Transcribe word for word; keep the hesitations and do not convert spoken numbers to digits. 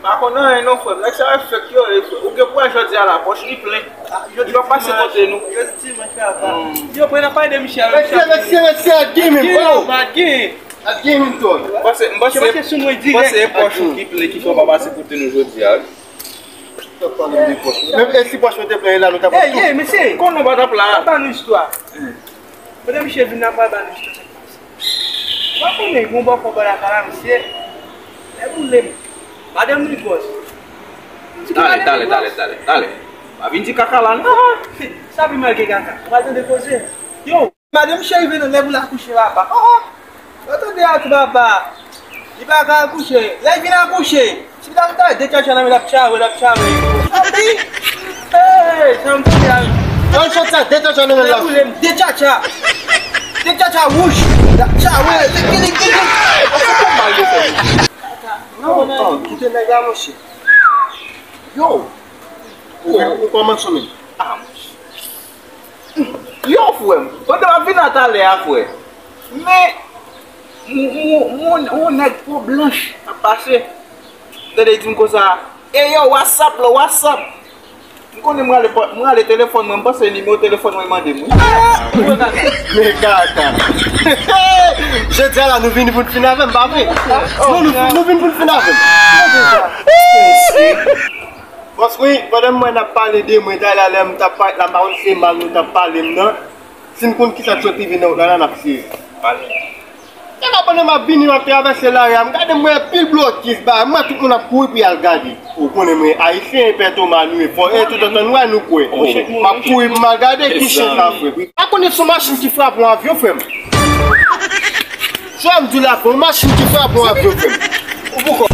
Pa konnen anyen non, frè m. Nèg sa yo fèk yo ye, frè. Ou gen pou wè jodi a la, pòch li plen. Li pa pase kote nou. Yo di dimanch la pa. Yo pran nan pale de Michel. Mesye, mesye, mesye, a game him. Oh, a game him, Tony. M panse, m panse, m panse e pòch ou ki plen ki fè w pa pase kote nou jodi a, wi. Menm e si pòch mwen te plen la, nou t ap tou. Ey, ey, mesye. Konnen w pa t ap la. Ban nou istwa. Pandan misye vin la, m pral ban nou istwa sa k pase. Ou pa konnen, gon bòkò bò lakay la, misye. Lè boule m. Madanm li gwòs. Talè, talè, talè, talè, talè. Pa vin di kaka la, non. Ah, sa pi mal ke kaka. Ou pa tande koze. Yo. Madanm cheri vin nan lè pou l akouche, papa. Oh, oh. Yo tande a tou, papa. Li pa ka akouche. Lè l vin akouche, si l ta de tchatcha nan men l ap tchawe, l ap tchawe. Papi! Hey, sa m tande a. Nan chòt sa, de tchatcha nan men l ap. De tchatcha. De tchatcha wouj. L ap tchawe. Kili, kili. Ase konba l de fè. Non, non, kite nèg la, monchè. Yo. Ou, ou kòmanse menm. Ah, monchè. Yo, frè m, pandan m ap vin la talè a, frè, men, m, m, m, m, yon nèg po blanch ap pase. M tande li di m konsa, "Ey, yo, what's up, lo, what's up?" M konnen m rale, m rale telefòn mwen, m panse nimewo telefòn mwen mande m, wi. Men kaka. Jodi a la, nou vini pou n fin avè m, pa vre? Non, nou, nou vini pou n fin avè m. Bòs, wi, pandan m wè n ap pale de mwen, talè a lè m t ap parèt la, m pa konn se mal nou t ap pale m nan. Si n konn kisa k sot rive nan wout la, la n ap sezi. Pale. Nèg la pandan m ap vini, m ap travèse lari a, m gade m wè pil blokis, ba, m wè tout moun ap kouri pou y al gade. Ou konnen mwen, Ayisyen, e pè Toma nou ye, fò, e tout antan nou wè nou kwè. M ap kouri pou m al gade ki chen sa, frè. Pa konnen se yon machin ki frape yon avyon, frè m. Sa m di la, fò yon machin ki frape yon avyon, frè m. Ou poko.